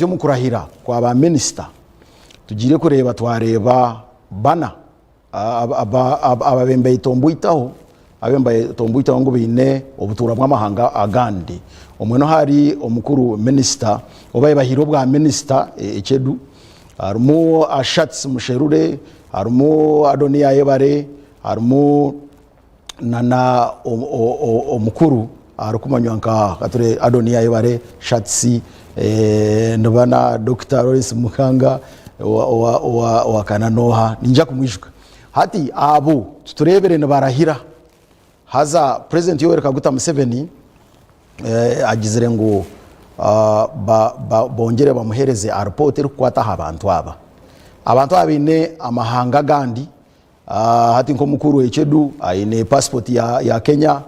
Omu kurahira kwa ba minisita tugiire kureeba twareeba bana ababembetomboitaho abembetomboitaho ngu baine obutuura bw'amahanga agandi. Omwe n'oha ari omukuru minisita oba bahaire obwa minisita Echedu, harimu Shartsi Musherure, harimu Adonia Ayebare, harimu nana omukuru arikumanywa nka Adonia Ayebare, Shartsi, niba na Dokita Lawrence Muganga owa Kananoha niinyija kumwijuka. Hati abo tutureebire nibarahira haza Purezidenti Yoweri Kaguta Museveni agizire ngu bongyere bamuheereze aripoota erikukwata aha bantu aba. Abantu aba baine amahanga agandi. Hati nk'omukuru Echedu aine passport ya Kenya,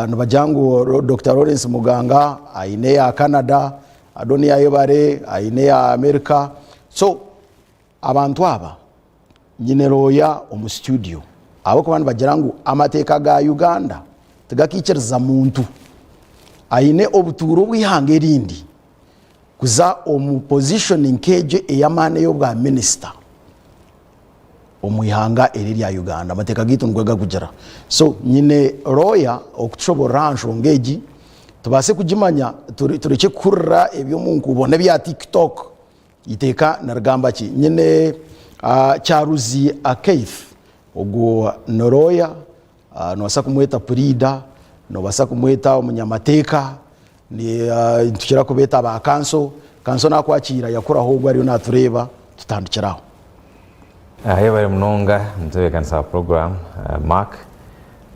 nibagira ngu Dokita Lawrence Muganga aine eya Canada, Adonia Ayebare aine eya America. So abantu aba nyine looya omu studio ahabw'okuba nibagira ngu amateeka ga Uganda tigakaikiriza muntu aine obutuuro bw'eihanga erindi kuza omu position nk'egyo ey'amaani ey'obwa minisita. omu ihanga eri erya Uganda. Amateeka gaitu nigwo garikugira. So nyine lawyer okutushoborora aha nshonga egi tubaase kugimanya turekye kuhurira eby'omu nkuubo n'ebya TikTok. Eiteeka nirigamba ki? Nyine Kyaruzi Keith ogwo ni lawyer, noobaasa kumweta puriida, noobaasa kumweta omunyamateeka, nitukira kubeeta ba kanso. Kanso naakwakiira yakuraho ogwo ariyo naatureeba tutandikire aho. Yebare munonga omutebeekanisa wa puroguraamu Mark,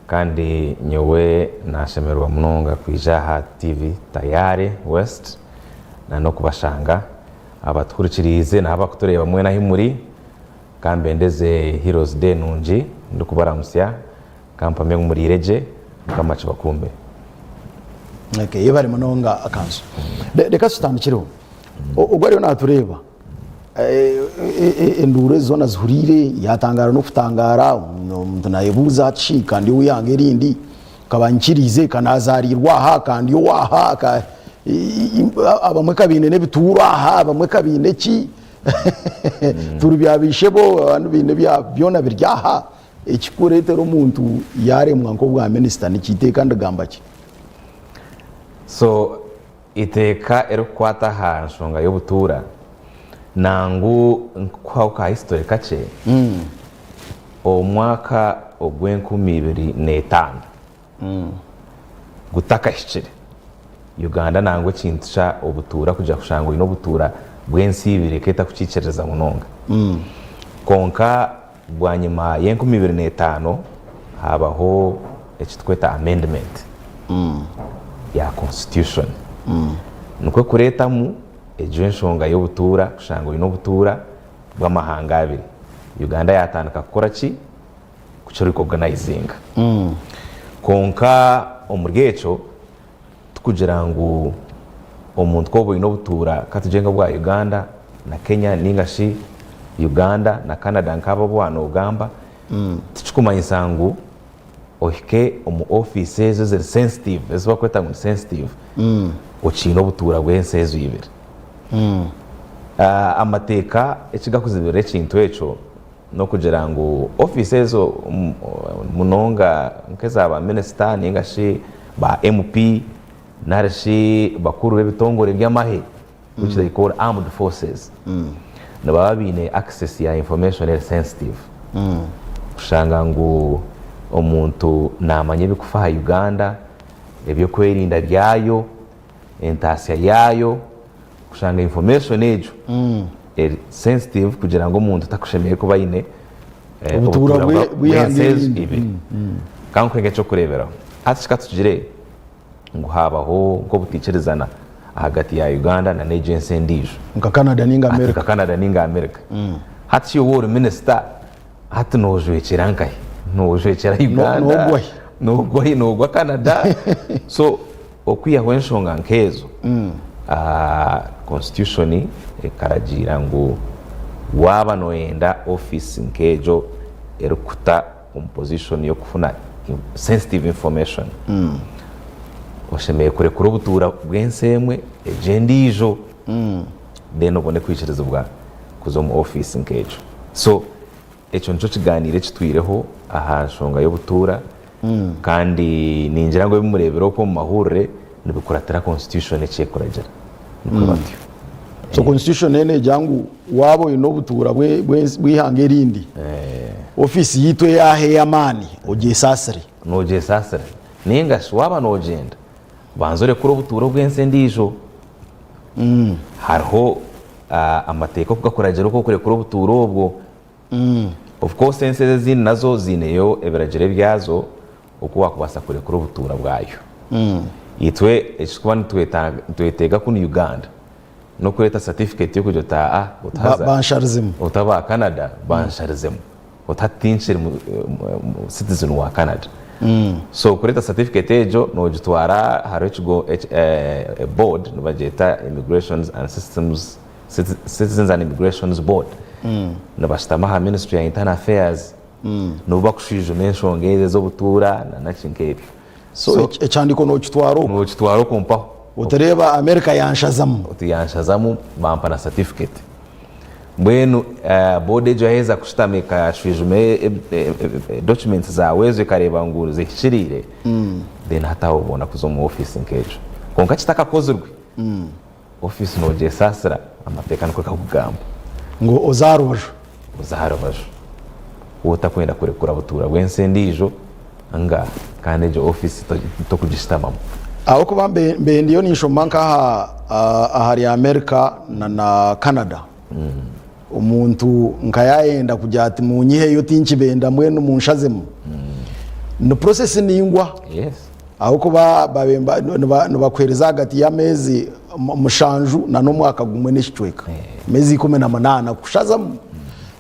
kandi nyowe nashemererwa munonga kwija aha TV Tayari West n'okubashanga abatuhurikiriize n'abakutureeba mwena ahi muri. Ka mbendeze Heroes Day nungi ndikubaramutsya, ka mpamye ngu muriire gye, Mukama akibakuume. Okay, yebare munonga Kanso. Reka tutandikireho. Ogwo ariyo natureeba enduuru ezi zoona azihuriire yatangaara n'okutangaara, omuntu nayebuuza ati shi ka ndi ow'eihanga erindi, nkaba nkiriize, ka nazaariirwe aha, ka ndi ow'aha, abamwe ka baine n'ebituuro aha, abamwe ka baine ki, turi bya baishebo, abandi baine ebya byona biri aha, ekirikureetera omuntu yaaremwa nk'obwa minisita niki? Eiteeka nirigamba ki? So eiteeka erikukwata aha nshonga y'obutuura nangu nkukuhaho ka history kakye, omwaka ogw'enkumi ibiri n'etaano gutakahikire, Uganda nangwa ekintu kya obutuura kugira kushanga oine obutuura bw'ensi ibiri ekaba etakukiikiriza munonga. Kwonka bwanyima y'enkumi ibiri n'etaano haabaho eki turikweta amendment ya constitution nikwo kureetamu egyo enshonga y'obutuura kushanga oine obutuura bw'amahanga abiri. Uganda yaatandika kukora ki? Kukirecognizinga. Kwonka omuri ekyo tikugira ngu omuntu ku oba oine obutuura katugire nk'obwa Uganda na Kenya ninga shi Uganda na Canada nk'abo abu waaba noogamba, tikikumanyisa ngu ohike omu ofiisi ezo eziri sensitive ezi barikweta ngu ni sensitive okiine obutuura bw'ensi ezo ibiri. Amateeka eki garikuzibirira ekintu ekyo N'okugira ngu ofiisi ezo munonga nk'eza ba minisita ninga shi ba MP nari shi bakuru b'ebitongore by'amahe which they call armed forces nibaba baine access ya information eri sensitive kushanga ngu omuntu naamanya ebirikufa aha Uganda, eby'okwerinda byayo, entaasya yaayo, kushanga information egyo eri sensitive kugira ngu omuntu takushemereire kuba aine Obutuura obutuura bw'eihanga bw'ensi ezo erindi. ibiri. Ka nkuhe nk'eky'okureeberaho, hati ka tugire ngu haabaho nk'obutaikirizana ahagati ya Uganda na n'egyo ensi endiijo. Nka Canada ninga Hati America. nka Canada ninga America. Hati shi iwe ori minisita, hati noojwekyera nkahi? Noojwekyera Uganda? Noogwa hi? Noogwa hi? Noogwa Canada? So Okwihaho enshonga nk'ezo, Constitution ekaragiira ngu waaba noyenda ofiisi nk'egyo erikukuta omu position y'okufuna sensitive information, oshemereire kurekura obutuura bw'ensi emwe egyo endiijo. Then obone kwikirizibwa kuza omu ofiisi nk'egyo. So ekyo nikyo kiganiiro ekitwireho aha nshonga y'obutuura kandi ningira ngu ebi mureebire okwo omu mahurire nibikuratira constitution eki ekuragira. Nikwo batyo. So constitution enu negira ngu waaba oine obutuura bw'eihanga erindi, ofiisi yaitu eyaaha ey'amaani ogyesaasire. Noogyesaasira. Nainga shi waaba noogyenda, banza orekure obutuura obw'ensi endiijo. Hariho amateeka oku gakuragira oku orikurekura obutuura obwo. Of course ensi ezi ezindi nazo ziineyo ebiragiro ebyazo oku waakubaasa kurekura obutuura bwayo. Itwe eki turikuba nitweteega kunu Uganda n'okureeta certificate y'okugira oti aa oti haza Bansharizemu. oti aba Canada bansharizemu. Oti hati tinkiri citizen wa Canada. So kureeta certificate egyo noogitwara hariho ekigo board nibagyeta Immigrations and Systems Citizens and Immigrations Board. Nibashutama aha ministry ya Internal Affairs nibo bakushwijuma enshonga ezo ez'obutuura na naki nk'ebyo. So ekihandiiko nookitwara okwo? Nookitwara okwo mpaho. Oti reeba America yanshazamu. Oti yanshazamu bampa na certificate. Mbwenu board egyo yaheza kushutama ekashwijuma documents zaawe ezo ekareeba ngu zihikiriire, then hati aho obona kuza omu ofiisi nk'egyo. Kwonka kitakakozirwe, ofiisi noogyesaasira, amateeka nikwo garikugamba. Ngu oze aha rubaju. Oze aha rubaju. Waaba otakwenda kurekura butuura bw'ensi endiijo, nga kandi egyo ofiisi tokugishutamamu. Ahabw'okuba mbe ndiyo ninshoma nk'aha ahari America na Canada, omuntu nka yayenda kugira ati munyiheyo tinkibenda mbwenu munshazemu, ni process ningwa ahabw'okuba nibakuhereza ahagati y'ameezi mushanju na n'omwaka gumwe n'ekicweka, ameezi 18 kukushazamu.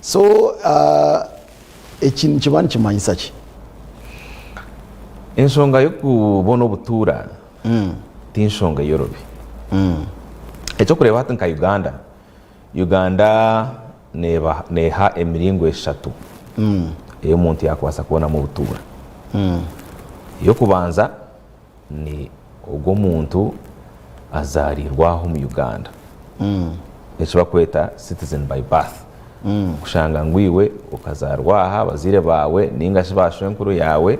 So Eki nikiba nikimanyisa ki? Enshonga y'okubona obutuura ti nshonga eyorobi. Eky'okureeba hati nka Uganda, Uganda neeha emiringo eshatu ei omuntu yaakubaasa kubonamu obutuura. Ey'okubanza ni ogwo omuntu azaariirwe aha omu Uganda, eki barikweta citizen by birth, kushanga ngu iwe okazaarwa aha, abazaire baawe ninga shi ba shwenkuru yaawe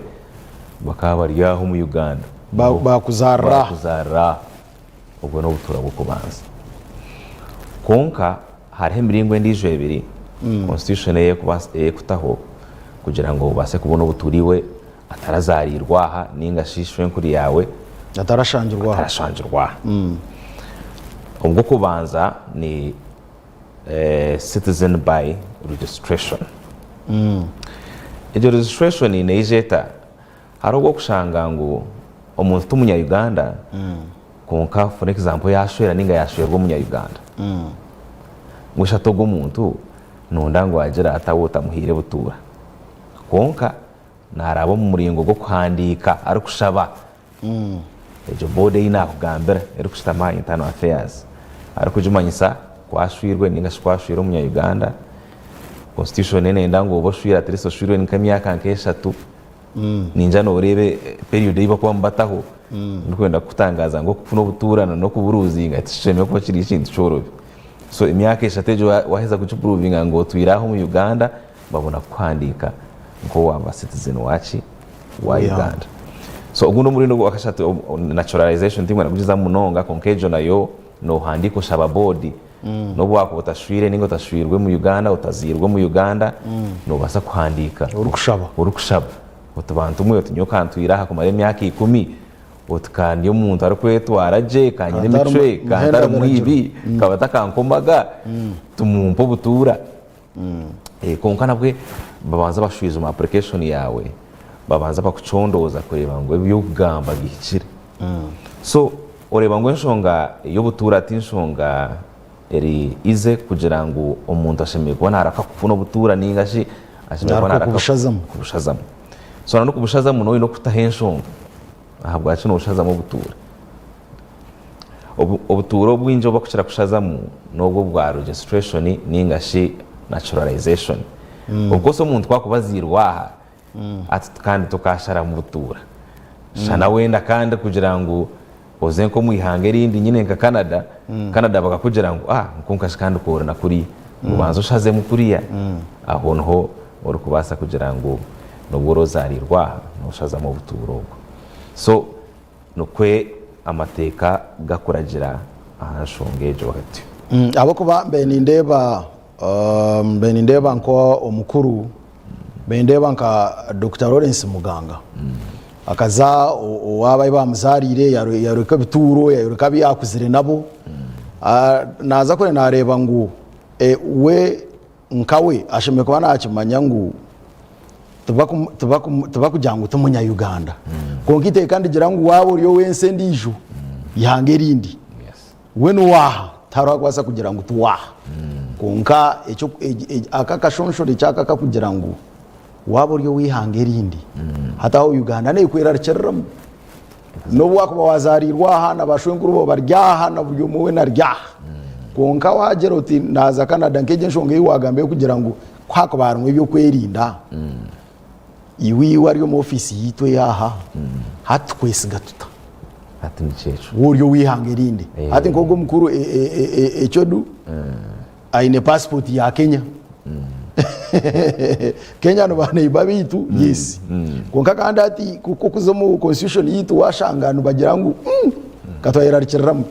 bakaba bari aha omu Uganda. Baakuzaarira aha. Baakuzaarira aha. Obwo n'obutuura bw'okubanza. Kwonka hariho emiringo endiijo ebiri constitution ei erikutaho kugira ngu obaase kubona obutuura iwe atarazaariirwe aha nainga shi shwenkuru yaawe Atarashangirwe aha. atarashangirwe aha. Ogw'okubanza ni citizen by registration. Egyo registration neija eta? Hariho obw'okushanga ngu omuntu ti munya Uganda kwonka for example yashwera ninga yashwerwa omunya Uganda. Ngu shi hati ogwo omuntu nonda ngu agire ata waaba otamuhaire butuura? Kwonka naaraba omu muringo gw'okuhandiika arikushaba egyo boodi ei naakugambira erikushutama aha Internal Affairs arikugimanyisa ku ashwirwe nainga shi ku ashwire omunya Uganda. Constitution nenda ngu obe oshwire at least oshwirwe nk'emyaka nk'eshatu. Ningira nooreeba period ei barikuba nibataho ndikwenda kukutangaaza ngu okufuna obutuura n'okuburuuzinga tikishemereire kuba kiri ekintu kyorobi. So emyaka eshatu egyo waaheza kugipuruvinga ngu otwire aha omu Uganda, babona kukuhandiika nk'owaaba citizen waaki? Wa Uganda. So ogundi omuringo ogwakashatu naturalization tinkwenda kugizamu munonga kwonka egyo nayo noohandiika oshaba boodi n'obu waakuba otashwire ninga otashwirwe omu Uganda, otazairwe omu Uganda, noobaasa kuhandiika Orikushaba. orikushaba oti bantu mwe oti nyowe kantwire aha kumara emyaka ikumi oti ka ndi omuntu arikwetwara gye, ka nyine Ka ntari emicwe, ka muhenda ntari biragiro. mwibi, nkaba takankomaga, timumpe obutuura. Kwonka nabwe babanza bashwijuma application yaawe, babanza bakucondooza kureeba ngu ebi orikugamba bihikire. So oreeba ngu enshonga y'obutuura ti nshonga eri easy kugira ngu omuntu ashemereire kuba naaraka kufuna obutuura ninga shi ashemereire kuba Naaraka naaraka kubushazamu. kubushazamu. So na n'okubushazamu nooba oine okutaho enshonga ahabwaki nooshazamu obutuura. Obutuura obwingi obu barikukira kushazamu n'obwo obwa registration ninga shi naturalization. Of course omuntu ku arikuba azairwe aha, hati kandi tokasharamu butuura. Shana wenda kandi kugira ngu. oze nk'omu ihanga erindi nyine nka Canada, Canada bakakugira ngu ah kwonka shi kandi ku ori na kuriya, ngu banza oshazemu kuriya, aho niho orikubaasa kugira ngu n'obu ori ozaariirwe aha, nooshazamu obutuuro obwo. So nikwo amateeka gakuragira aha nshonga egyo gatyo. Ahabw'okuba mbaire nindeeba mbaire nindeeba nk'omukuru, mbaire nindeeba nka Dokita Lawrence Muganga akaza owaabo ahu baamuzaariire yayoreka ebituuro, yayoreka abu yaakuzire nabo, naaza kure naareeba ngu we nkawe ashemereire kuba naakimanya ngu tibakugira ngu ti munya Uganda kwonka eiteeka nirigira ngu waaba ori ow'ensi endiijo, eihanga erindi, we n'owaaha tihariho arikubaasa kugira ngu ti waaha. Kwonka aka akashonshoreki aka akakugira ngu waaba ori ow'eihanga erindi, hati aho Uganda neekwerarikiriramu. N'obu waakuba waazaariirwe aha na baashwenkuru baawe bari aha na buri omwe weena ari aha. Kwonka waagira oti naaza Canada nk'egyo enshonga ei waagamba ey'okugira ngu ku haakuba harimu eby'okwerinda, iwe iwe ari omu ofiisi yaitu ey'aha, hati tukwesiga tuta? Hati nikyo ekyo. Waaba ori ow'eihanga erindi. Hati nk'ogwo omukuru Echodu aine paasipooti ya Kenya. Kenya ni baneiba baitu, yes. Kwonka kandi hati ku okuza omu constitution yaitu washanga nibagira ngu ka twayerarikiriramu.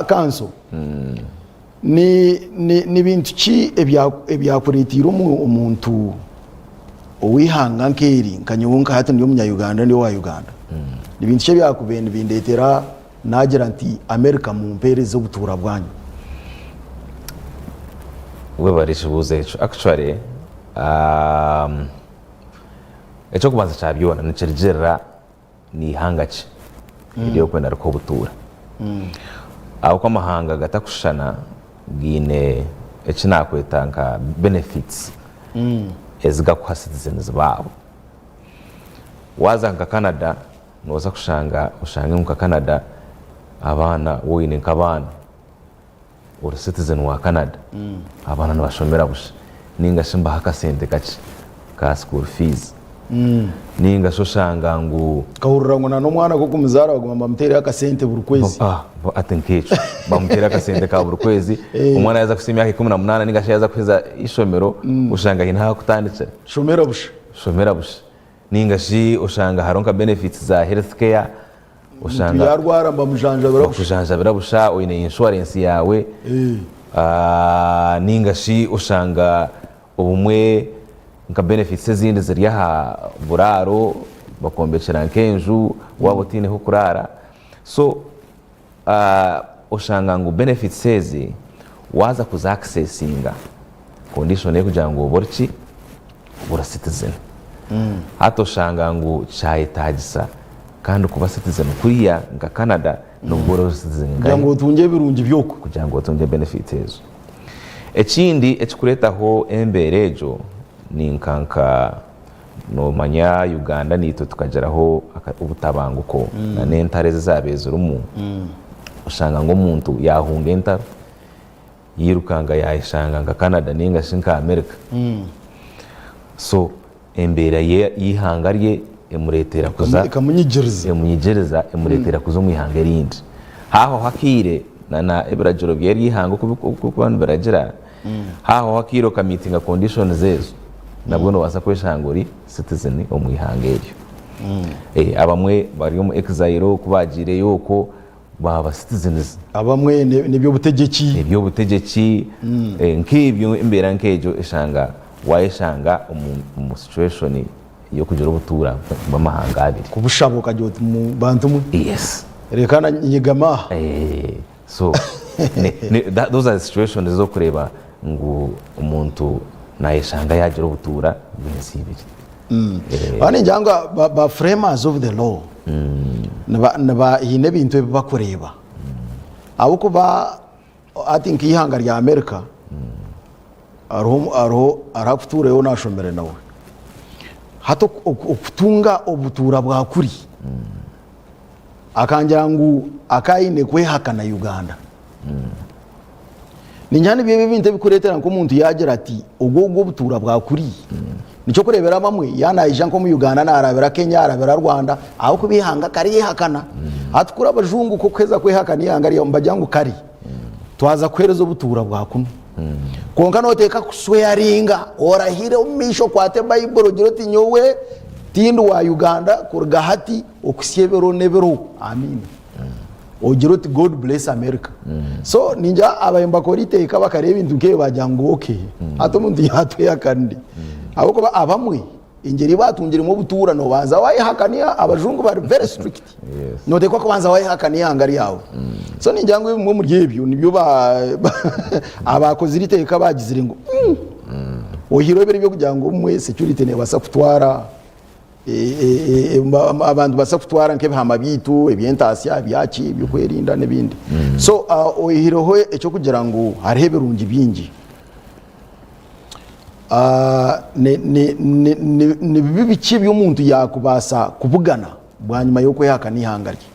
Kanso, ni ni ni bintu ki ebya ebyakureeteire omu omuntu ow'eihanga nk'eri nka nyowe nka hati ndi omunya Uganda ndi owa Uganda, ni bintu ki ebyakubaire nibindeetera Naagira nti, Amerika mumpeereze obutuura bwanyu. Webare ekibuuzo ekyo. Actually, um, eky'okubanza kya byona nikirugirira ni ihanga ki eri orikwenda rikuha obutuura. Ahabw'okuba amahanga gatakushushana gaine eki naakweta nka benefits ezi gakuha citizens baabo. Waaza nka Canada, Nooza kushanga oshange ngu nka Canada abaana waaba oine nk'abaana ori citizen wa Canada abaana nibashomera busha ninga shi nibaha akasente kakye ka school fees ninga shi oshanga ngu Nkahurira ngu n'omwana ku orikumuzaara baguma nibamuteerayo akasente buri kwezi. Hati nk'ekyo bamuteera akasente ka buri kwezi omwana yaaza kuhitsya emyaka 18 ninga shi yaaza kuheza ishomero oshanga haine ahu arikutandikira. Shomera busha. Shomera busha. Ninga shi oshanga hariho nka benefits za health care, Omuntu oshanga yarwara nibamujanjabira busha. Bakujanjabira busha, oine insurance yaawe, ninga shi oshanga obumwe nka benefits ezindi ziri aha buraaro, bakwombekyera nk'enju waaba otaine h'okuraara. So oshanga ngu benefits ezi waaza kuzi accessinga, condition erikugira ngu obe oriki? Ori citizen. Hati oshanga ngu kyayetaagisa kandi kuba citizen kuriya nka Canada nobu ori citizen Kugira ngu nkahi otungye ebirungi by'okwo. Kugira ngu otungye benefits ezo. Ekindi ekirikureetaho embeera egyo ni nka nka Noomanya Uganda naitwe tukagiraho obutabanguko na n'entaro ezi ezaabaire zirimu, oshanga ngu omuntu yaahunga entaro yairukanga yaayeshanga nka Canada nainga shi nka America. So embeera y'eihanga rye emureetera kuza Ekamunyigiriza. Emunyigiriza emureetera kuza omu ihanga erindi. Haahwaho akaire na ebiragiro by'eryo ihanga oku birikuba nibiragira, Haaho akaire okamiitinga conditions ezo, nabwo nobaasa kweshanga ori citizen omu ihanga eryo. Abamwe bari omu exile ku baagiireyo okwo baaba citizens. Abamwe n'eby'obutegyeki. Eby'obutegyeki, nk'ebyo embeera nk'egyo eshanga waayeshanga omu situation y'okugira obutuura bw'amahanga abiri. Kubushaba okagira oti bantu mwe Yes. reka nyegame aha. So those are the situations ez'okureeba ngu omuntu nayeshanga yagira obutuura bw'ensi ibiri. Kandi ningira ngu ba framers of the law haine ebintu ebi bakureeba ahabw'okuba hati nk'eihanga rya America hariho hariho arikutuurayo ou naashomire nawe hati okutunga obutuura bwa kuri Akangira ngu akaba aine kwehakana Uganda. Ningira nibyo ebintu ebikureetera nk'omuntu yaagira ati ogwo ogwo obutuura bwa kuri. Nikyo orikureebera abamwe yaaba naija nk'omu Uganda naarabira Kenya, arabira Rwanda ahabw'okuba eihanga akaryehakana. Hati kuri abajungu ku okuheza kwehakana eihanga ryawe nibagira ngu kare twaza kukuheereza obutuura bwa kunu. Kwonka nooteeka kusweyaringa orahire omu maisho okwate Baiburi ogire oti nyowe tindi wa Uganda kuruga hati okuhitsya ebiro n'ebiro. Amiina. Ogire oti God bless America. So ningira ababaire nibakora eiteeka bakareeba ebintu nk'ebyo bagira ngu okay hati omuntu yatwehakanire. Ahabw'okuba abamwe engyeri ei batungiremu obutuura nobanza wayehakana abajungu bari very strict. Noteekwa kubanza wayehakana eihanga ryawe. So ningira ngu ebimwe omuri ebyo nibyo abakozire eiteeka bagizire ngu oyihireho biri eby'okugira ngu obumwe security nebaasa kutwara abantu babaasa kutwara nk'ebihama byaitu eby'entaasya ebyaki eby'okwerinda n'ebindi so oyihireho eky'okugira ngu hariho ebirungi bingi ni bibi biki ebi omuntu yaakubaasa kubugana bwanyima y'okwehakana eihanga rye?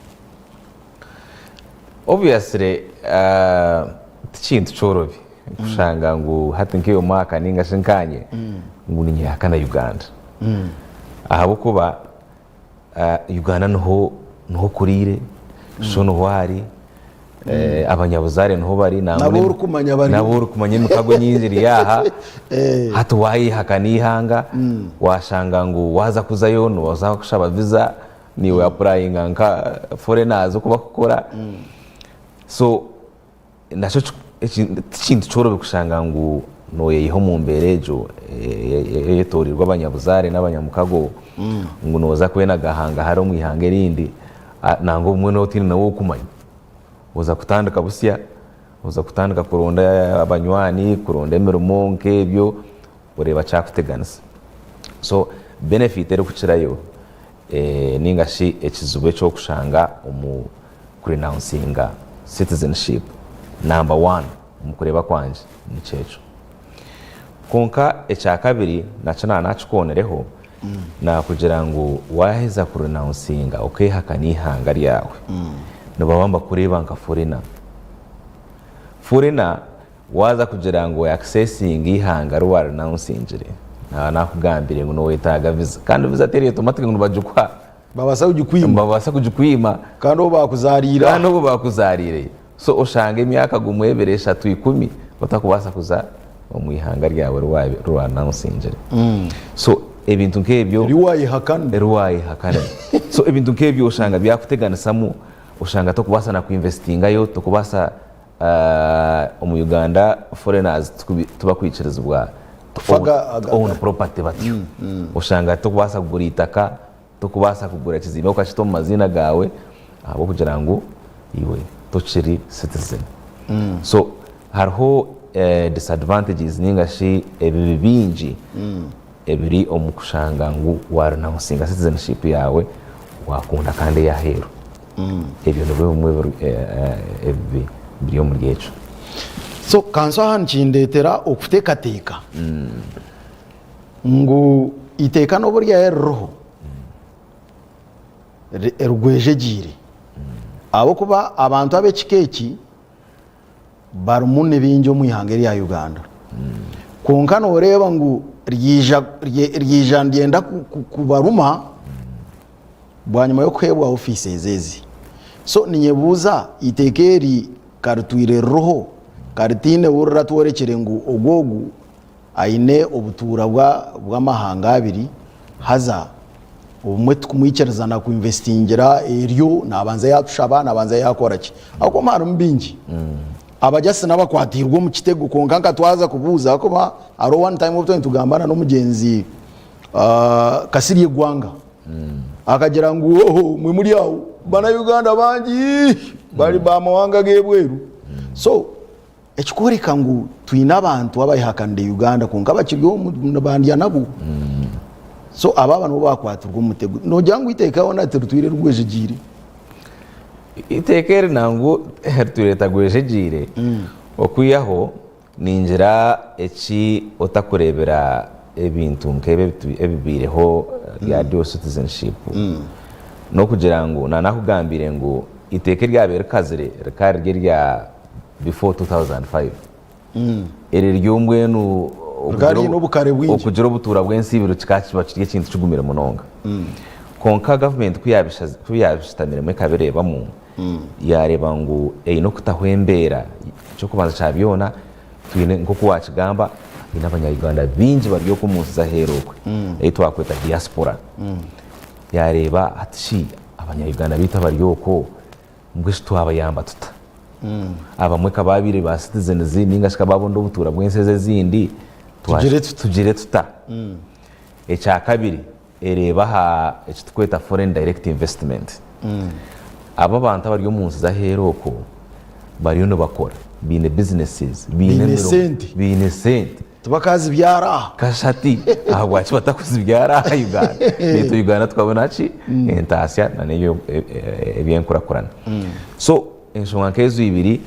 Obviously ti kintu kyorobi kushanga ngu hati nk'iwe Mark ninga shi nkaanye ngu ninyehakana Uganda ahabw'okuba Uganda niho niho okuriire, sho niho ari, abanyabuzaare niho bari nangwa N'abu orikumanya bariyo. n'abu orikumanya emikago nyingi eri aha. Hati waayehakana eihanga waashanga ngu waaza kuzayo nooza kushaba visa naiwe apurayinga nka foreigners oku bakukora so Nakyo ti kintu kyorobi kushanga ngu nooyeyiha omu mbeera egyo eyetoroirwe abanyabuzaare n'abanyamukago ngu nooza kwenaga hangahari omu ihanga erindi nangwa obumwe nooba otaine n'ou orikumanya. Oza kutandika busya, oza kutandika kuronda abanywani, kuronda emirimo nk'ebyo oreeba kyakuteganisa. So benefit erikukirayo ninga shi ekizibu eki orikushanga omu kurenouncinga citizenship number one omu kureeba kwangye nikyo ekyo. Kwonka ekyakabiri nakyo naaba nakikoonereho naakugira ngu waaheza kurenouncinga okeehakana eihanga ryawe nibaba nibakureeba nka foreigner. Foreigner Waaza kugira ngu oaccessinge eihanga ri waarenounce-ngire, naaba naakugambire ngu noyetaaga visa. Kandi visa teri automatic ngu nibagikuha. Babaasa kugikwima. Nibabaasa kugikwima. Kandi obu baakuzaariire aha. Kandi obu baakuzaariireyo. So oshanga emyaka gumwe, ebiri, eshatu, ikumi otakubaasa kuza omu ihanga ryawe ri waarenounce-ngire. So ebintu nk'ebyo. Ri waayehakana. Ri waayehakana. So ebintu nk'ebyo oshanga byakuteganisamu, oshanga tokubaasa na kuinvestingayo, tokubaasa. Omu Uganda foreigners tibakwikirizibwa to own property batyo. Oshanga tokubaasa kugura eitaka, tokubaasa kugura kizimbe okakita omu maziina gaawe ahabw'okugira ngu iwe tokiri citizen. So hariho disadvantages ninga shi ebibi bingi ebiri omu kushanga ngu wa renouncinga citizenship yaawe wakunda kandi ey'aheeru. Ebyo nibyo bimwe ebibi biri omuri ekyo. So kanso aha nikindeetera okuteekateeka ngu eiteeka n'obu ryaba ririho rigwejegyeire ahabw'okuba abantu ab'ekika eki barimu ni baingi omu ihanga erya Uganda. Kwonka nooreeba ngu ryaija ryaija niryenda kubaruma bwanyima y'okuheebwa ofiisi ezi ezi. So ninyebuuza eiteeka eri ka ritwire ririho ka ritaine ou riratworekyere ngu ogu ogu aine obutuura bw'amahanga abiri haza obumwe tikumwikiriza na kuinvestingira eryo nabanza yatushaba nabanza yakora ki ahabw'okuba harimu bingi abagyasi n'abakwatiirwe omu kitego kwonka nka twaza kubuuza ahabw'okuba hariho one time obu twaba nitugamba na n'omugyenzi Kasirye Gwanga akagira ngu oho mwe muri aho bana Uganda bangi bari bamawanga g'ebweru so Ekikworeka ngu twine abantu abayehakanire Uganda kwonka bakiri omu nibandya nabo. So abo aba nibo bakwatirwe omu mutego. Nogira ngu eiteeka hoona tiritwire rigwejegyeire? Eiteeka eri nangwo ritwire ritagwejegyeire okwihaho ningira eki otakureebera ebintu nk'ebi ebibaireho bya dual citizenship n'okugira ngu nanakugambiire ngu eiteeka eryabaire rikazire rikaba riri erya before 2005 eri ryo mbwenu Rikaba riine obukare bwingi. Okugira obutuura bw'ensi ibiri kikaba kiba kiri ekintu kigumire munonga. Kwonka gavumenti ku yaabishutamiremu ekabireebamu, yaareeba ngu eine okutaho embeera. Eky'okubanza kya byona, twine nk'oku waakigamba, twine Abanya-Uganda baingi bari okwo omu nsi z'aheeru okwe, ei twakweta diaspora. Yaareeba hati shi Abanya-Uganda baitu abari okwo Mbwenu shi twabayamba tuta? Abamwe ka baabaire ba citizens ninga shi ka baabona obutuura bw'ensi ezi ezindi, Tugire tuta? tugire tuta? Ekyakabiri, ereeba aha eki turikweta foreign direct investment. Abo abantu abari omu nsi z'aheeru okwo bariyo nibakora, baine businesses, baine Baine emirimo, sente. baine sente. Tibakazibyara aha. Kashati ahabwaki batakuzibyara aha Uganda? Naitwe Uganda tukabona ki? Entaasya na n'ebyo eby'enkurakurana. So enshonga nk'ezo ibiri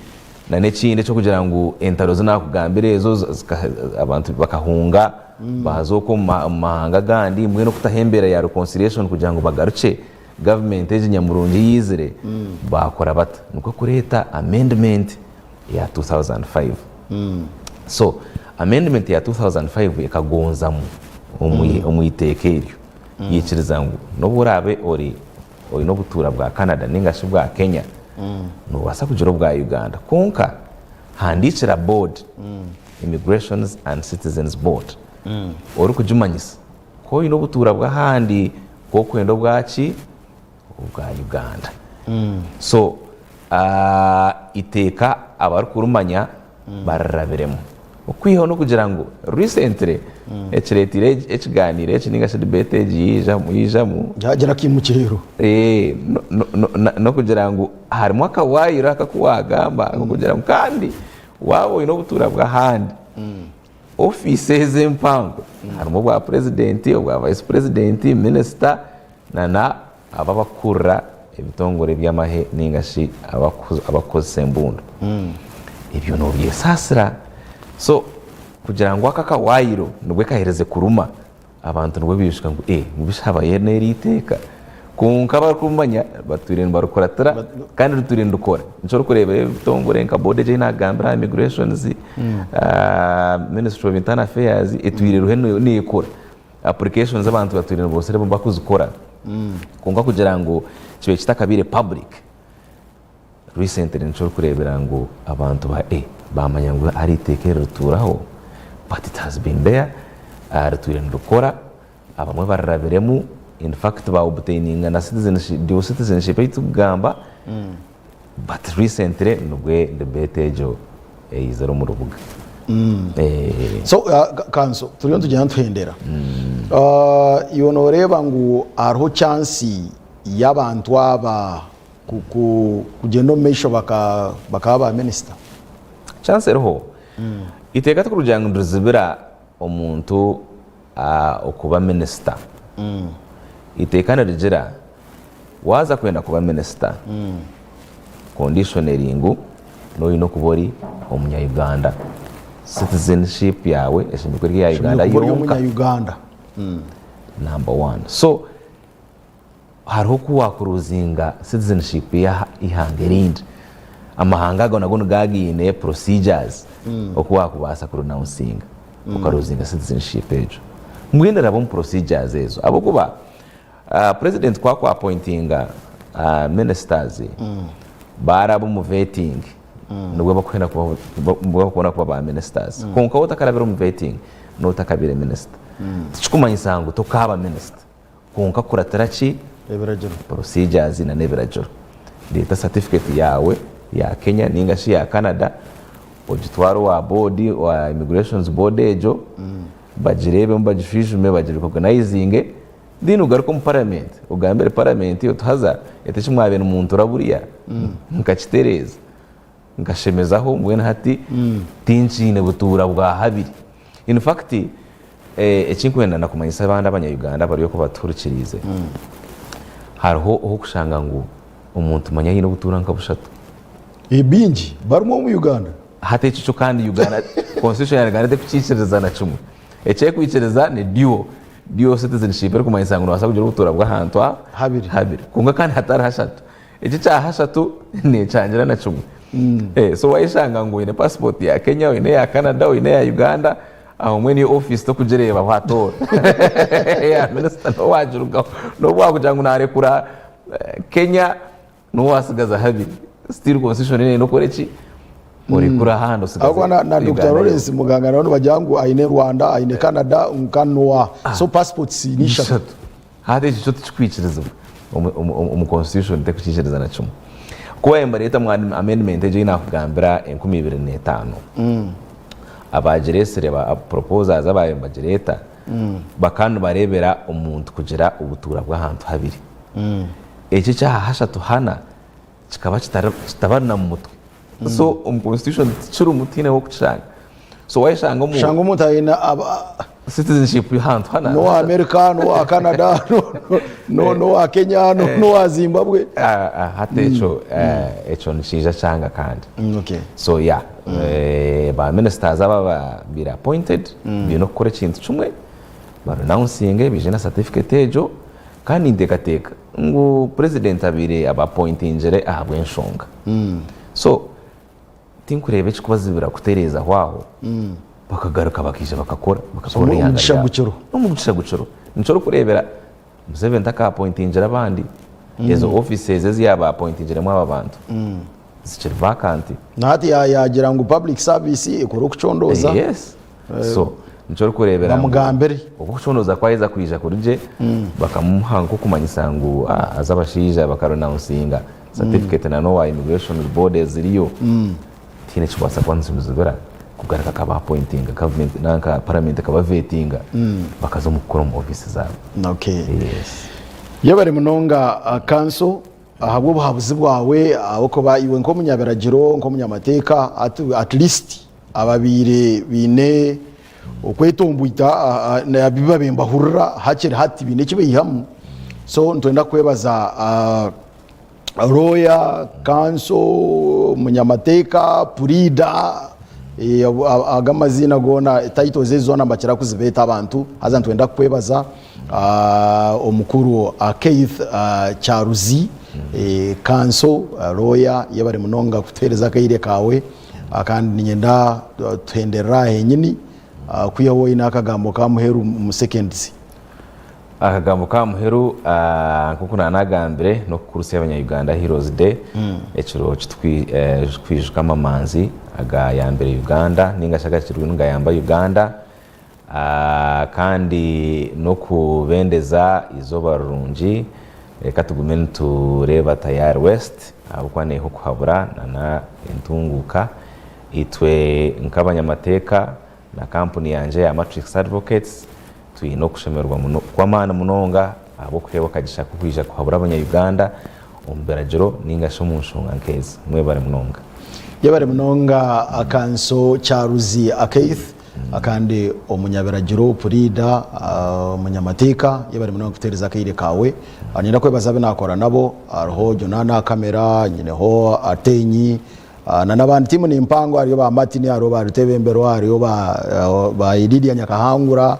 na n'ekindi eky'okugira ngu entaro zi naakugambira ezo abantu bakahunga baaza okwo omu mahanga agandi mbwenu okutaho embeera ya reconciliation kugira ngu bagarukye gavumenti egi nyamurungi eyaizire baakora bata? Nikwo kureeta amendment ya 2005. So amendment ya 2005 ekagonzamu omu iteeka eryo yaikiriza ngu n'obu oraabe ori oine obutuura bwa Canada ninga shi bwa Kenya noobaasa kugira obwa Uganda kwonka handiikira board Immigrations and Citizens Board orikugimanyisa ku oine obutuura bw'ahandi ku orikwenda obwaki obwa Uganda. So iteeka abarikurumanya barirabiremu. Okwihaho n'okugira ngu recently ekireteire ekiganiiro eki ninga shi debate egi yaijamu, Yaagira akaimukiriro. N'okugira ngu harimu akawaayiro aka aku waagamba ak'okugira ngu kandi waaba oine obutuura bw'ahandi, ofiisi ezi empango harimu obwa purezidenti, obwa vayisi purezidenti, minisita na na abo abakukurira ebitongore by'amahe ninga shi abakukozesa embundu. Ebyo nobyesaasira. So kugira ngu aka akawaayiro nibwe kaherize kuruma, abantu nibwo baijuka ngu ee ngu bishi habayo n'eri iteeka. Kwonka abarikumanya batwire nibarikuratira kandi ritwire nirikora. Nikyo orikureebera ebitongore nka board egi ei naagambire aha immigrations, ministry of internal affairs etwire eriho neekora. Applications abantu batwire niboosire bakuzikora kwonka kugira ngu kibe kitakabaire public recently nikyo orikureebera ngu abantu ba eh baamanya ngu hariho eiteeka eri rituuraho but it has been there ritwire nirikora abamwe barirabiremu in fact ba obtaininga na citizenship dual citizenship ei turikugamba but recently nibwe debate egyo Eizire omu rubuga. So kanso turiyo nitugyenda nituhendera. Iwe noreeba ngu hariho chance y'abantu aba kugyenda omu maisho bakaba ba minisita? Chance eriho. Eiteeka tikurugira ngu nirizibira omuntu okuba minisita. Eiteeka nirigira waaza kwenda kuba minisita, condition eri ngu noine okuba ori omunya Uganda. Citizenship yaawe eshemereire kuba eri eya Uganda Oshemereire kuba ori yonka. omunya Uganda. Number one. So hariho oku waakuruzinga citizenship y'eihanga erindi. Amahanga ago nago nigaba gaine procedures oku waakubaasa kuronaunsinga okaruzinga citizenship egyo. Mbwenu raba omu procedures ezo ahabw'okuba President ku akuapointinga ministers baaraba omu vetting nibwo bakuhenda kuba nibwo bakubona kuba ba ministers. Kwonka waaba otakarabire omu vetting nooba otakabaire minisita. Tikikumanyisa ngu tokaaba minisita. Kwonka kuratira ki? Ebiragiro. Procedures na n'ebiragiro. Reeta certificate yaawe ya Kenya ninga shi ya Canada ogitware owa board, owa immigrations board egyo bagireebemu bagishwijume bagi recognizinge then ogaruke omu parliament ogambire parliament oti haza eti eki mwabaire nimuntura buriya nkakitereeza nkashemezaho mbwenu hati tinkiine butuura bwa habiri. In fact ekinkwenda na kumanyisa abandi abanya Uganda abari okwo batuhurikiriize, hariho ohu okushanga ngu omuntu manya aine obutuura nka bushatu. Bingi barimu omu Uganda. Hati ekyo kyo kandi Uganda, constitution ya Uganda tekukiikiriza na kimwe. Ekyekwikiriza ni dual, dual citizenship erikumanyisa ngu nobaasa kugira obutuura bw'ahantu Habiri. habiri kwonka kandi hatari hashatu. Eki ekya hashatu nekyangira na kimwe. So wayeshanga ngu oyine passport ya Kenya, oyine eya Canada, oyine eya Uganda, Aho mbwenu iyo ofiisi tokugireebaho at all. Eya minisita niwe waagirugaho. N'obu waakugira ngu naarekura Kenya, niwe waatsigaza habiri. Still constitution eine okore ki? Orekure ahandi otsigaze Ahabw'okuba na, na Uganda Dokita yoona. Lawrence Muganga nawe nibagira ngu aine Rwanda, aine Canada, kandi n'owa. So passports ni ishatu. Ishatu. Hati ekyo kyo tikikwikirizibwa omu, omu, omu constitution tekukiikiriza na kimwe. Ku baabaire nibareeta omu amendment egyo ei naakugambira 2005, abaagireetsire ba proposers abaabaire nibagireeta bakaba nibareebera omuntu kugira obutuura bw'ahantu habiri. Eki eky'aha hashatu hana kikaba kitari kitabari na mu mutwe. So omu constitution tikirimu tihaine h'okukishanga. So wayeshanga omu Shanga omuntu aine aba- citizenship y'ahantu hana n'owa America n'owa Canada n'owa Kenya n'owa Zimbabwe. Ah, ah, hati ekyo eh, ekyo nikiija kyanga kandi. Okay. So yeah, eh, ba ministers aba ababaire appointed baine okukora ekintu kimwe ba renouncinge baije na certificate egyo kandi ninteekateeka ngu president abaire aba appointingire ahabw'enshonga. So Tinkureeba ekikubazibira kutereezaho aho bakagaruka bakaija bakakora bakakora Omu- eihanga omugisha ryabo. gukiriho. Omugisha gukiriho. Nikyo orikureebera Museveni takaapointingire abandi. Ezo offices ezi yaaba apointingiremu aba bantu zikiri vacant. Na hati ya- yaagira ngu public service ekore okucondooza. Yes. So nikyo orikureebera ngu Bamugambire. obu okucondooza kwaheza kwija kuri gye bakamuha nk'okumanyisa ngu ah, haza abashaija bakaronaunsinga Certificate na n'owa immigration board eziriyo tihaine ekikubaasa kuba nikimuzibira kugaruka akaba appointinga government nanka parliament ekaba vetinga bakaza omu kukora omu office zaabo. Okay. Yes. Yebare munonga Counsel ahabw'obuhabuzi bwawe ahabw'okuba iwe nk'omunyabiragiro nk'omunyamateeka at, at least ababaire baine okwetomboita abu babaire nibahurira hakiri hati baine eki baihamu so nitwenda kukwebaza lawyer, counsel, munyamateeka, puriida, ago amaziina goona titles ezi zoona nibakira kuzibeeta abantu haza nitwenda kukwebaza omukuru Keith Kyaruzi counsel, lawyer yebare munonga kutuheereza akaire kaawe kandi niinyenda tuhenderere aha henyini kwihaho oine akagambo ka muheru omu seconds. Akagambo ka muheru nk'oku naanagambire n'okukurutsya abanya-Uganda Heroes Day, ekiro kitukwijuka amamanzi agayambire Uganda ninga shi agakiriyo nigayamba Uganda kandi n'okubendeza eizooba rirungi. Reka tugume nitureeba Tayari West ahabw'okuba neeha okuhabura nana entunguuka. Itwe nk'abanyamateeka na kampuni yangye eya Matrix Advocates, Twine okushemererwa kw'amaani munonga ahabw'okuheebwa akagisha k'okwija kuhabura abanya-Uganda omu biragiro nainga shi omu nshonga nk'ezi. Mwebare munonga. Yebare munonga Kanso Kyaruzi Keith kandi omunyabiragiro, puriida, omunyamateeka, yebare munonga kutuheereza akaire kaawe. Niinyenda kwebaza abu naakora nabo, hariho Jonah aha kamera, nyineho Atenyi, Na n'abandi tiimu ni mpango hariyo ba Martin, hariho ba Rutebemberwa, hariyo ba, ba Lydia Nyakahangura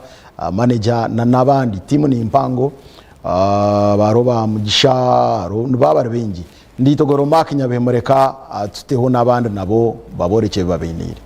manager na n'abandi tiimu ni mpango hariho ba Mugisha hariho nibaba bari baingi. Nditogoro Mark Nyabihemureka tuteho n'abandi nabo baborekye ebi babainiire.